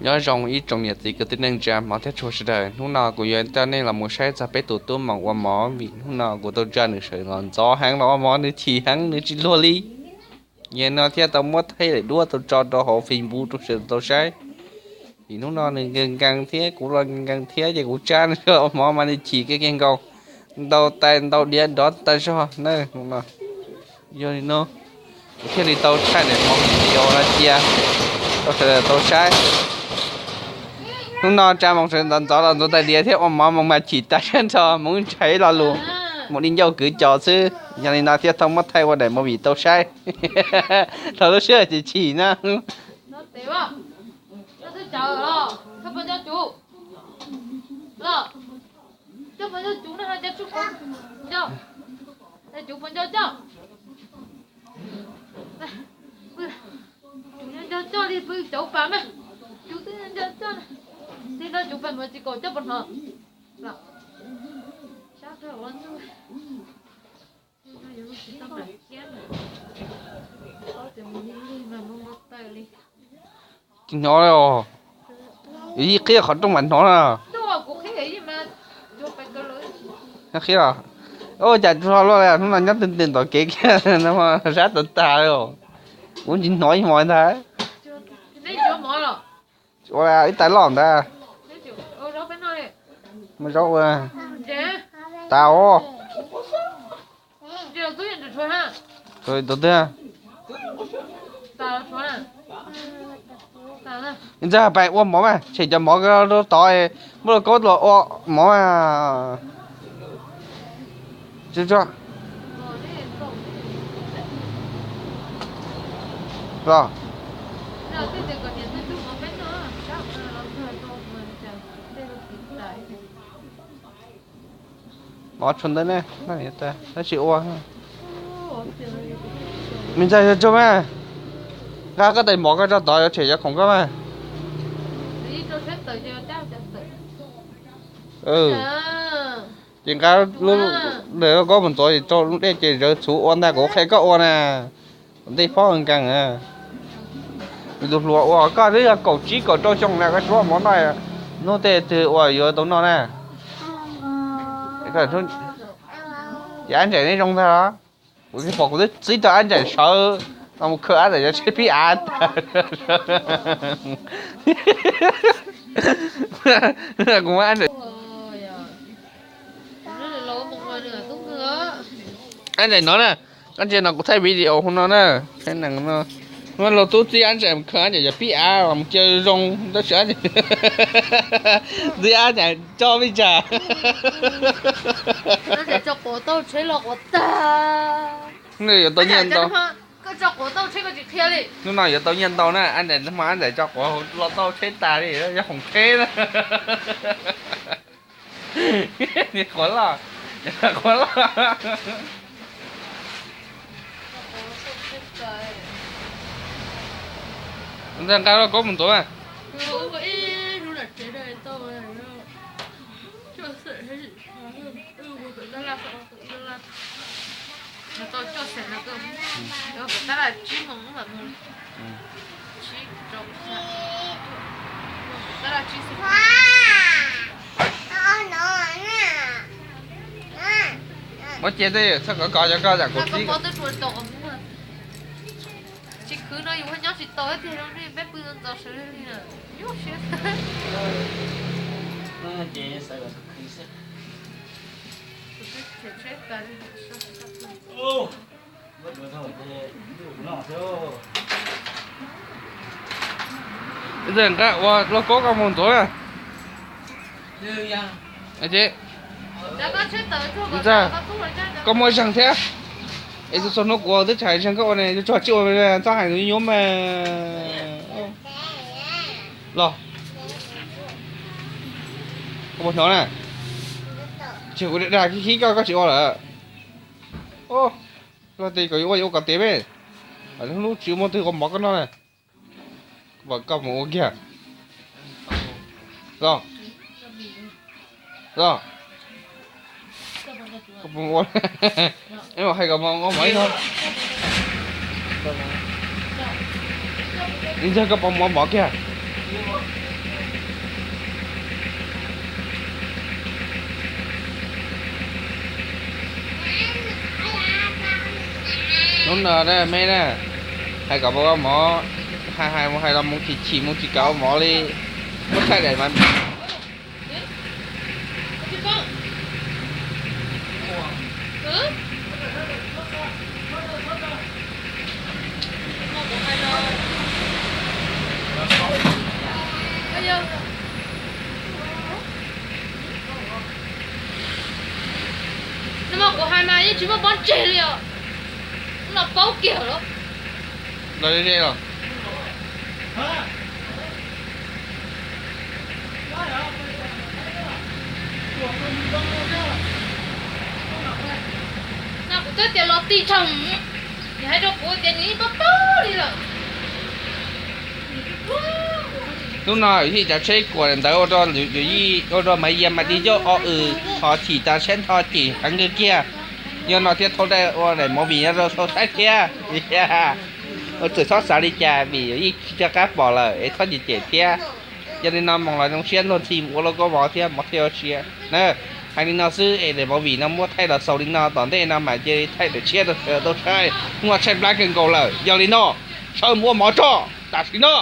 Nyob zoo ib tsoom niam txiv kwv tij neej tsa hmov thiab tshua sawv daws, hnub no kuv yuav coj nej los mus saib txog peb tus tub moos ua mov, vim hnub no kuv tau tsa nws sawv los ntxov heev los ua mov, nws chim heev, nws tsis luag li. Yog no thiaj tau muab thaij daim duab tau tso rau hauv Facebook rau sawv daws tau saib. Vim hnub no nws nkees nkees thiab kuv los nkees nkees thiab ces kuv tsa nws sawv ua mov mas nws chim kiag kiag nkaus, ntaus tais ntaus diav nrov tag zog na. Yog li no kuv thiaj li tau thaij daim hmov video no cia rau sawv daws tau saib. Hnub no tsa moos sawv ntxov ntxov los ntxuav tais diav thiab ua mov moos mas chim tas zog nrho, moos ntshai lo lus, moos di ncauj kwv cos xwb. Yog li no thiaj tau muab thaij ua daim movie tau saib. Thaum lub sij hawm chim chim na. Tsis hnov li os. Yus yij qhib qhov rooj mas hnov na. Qhib los. Ua cas tsis hnov luaj li, hnub no nyob twg twg tom kev kiag no sab tag tag li os. Kuv tsis hnov ib hmos ntag. Ua ib tais loj ntag. Mus zaub ua tas os. Tus twg? Ntxawg, pais ua mov mas, tshem cov mov rau tod, muab lauj kaub los ua mov mas. Los. Mov tshuav ntawd ne, tab sis ua. Me ntxawg, yog tsuag mas, nqa koj tais mov koj tso tod yuav tshem cov khoom koj mas. Ces nqa lub, lauj kaub mus ntxuav rau lub dej ces zawv txhuv ua ntag, kuv qhia koj ua na. Ntej phob nkees. Tus hluas uas koj twb yog kaum tsib kaum rau xyoo na, koj tsis paub mov noj, hnub tej twg ua yuav tau noj na. Ces Ab Nraim neb zoo ntag los? Kuv pom kuv twb txib rau Ab Nraim sawv los mus khaws Ab Nraim cov tsheb pib av tag. Kuv muab Ab Nraim, Ab Nraim no na, koj ntsia no kuv thaij video hauv no na, tsheb nees no. Muab lauj tub txib Ab Nraim mus khaws Ab Nraim cov pib av los mus cia zoo, tab sis Ab Nraim txib Ab Nraim tso vij tsam. Yuav tau nyiaj ntau. Hnub no yuav tau nyiaj ntau na, Ab Nraim hmo Ab Nraim tso quav los tau tsheb tas li, yog khoom tsheb na. Niag quav loj, quav loj. Ntxawg, nqa lauj kaub mus ntxuav mas. Muab cia tej, txhob kov kov cov koj, yam kuv txib. Tsis khwv no yus nyob tsis tau tiag, peb pw ntxov sawv li na. Nyuaj siab. Ntxawg, nqa ua lauj kaub koj mus ntxuav na. Ntxawg, koj muaj zeeg thiab. Es txhua txhua hnub kuv twb tsis hais zeeg koj ua ne, tsuag tsis ua txhob hais tus nyuaj mas. Los, koj puas hnov na? Tsis, kuv dag khib koj, koj tsis ua lawm. Luag tias kom yuav ua, yuav ua kom tiav peb. Lub tsis muaj twg ua mov koj noj na. Koj mus ua kiag. Los, los, koj puas ua, hais kom ua mov ib no. Ntxawg, koj puas ua mov kiag? Hnub no na me na, hais kom ua mov, hais hais mus hais los mus chim chim mus tsis kam ua mov li, muab thaij daim mas. Nws mas kuv hais mas yeej tsis muaj pob ntseg li os. Los paub kiag lawm. Los ze los. No kuv twb tias los ti tshaj, nws hais rau kuv tias nws yeej paub paub li lawm. Hnub no yij cov tsheb kuam ntawd ua rau yij ua rau Maiv Yias mas di ncauj o w, qhov chim tas siab nrho chim heev kawg kiag. Yog no thiaj thauj dai ua daim movie no rau sau saib thiab. Ua txawm txhob xav li cas vim yij tsis nco qab pom lawm es txhob cem cem thiab. Yog li no moos los zoo siab luag ntxhi mus ua lauj kaub mov thiab mov thiaj ua siav na. Hais li no xwb es daim movie no muab thaij los xaus li no, tom ntej no mam cia li thaij daim tshiab rau sawv daws tau saib. Hnub no tshaib plab kawg nkaus lawm, yog li no sawv mus ua mov tso tam sim no.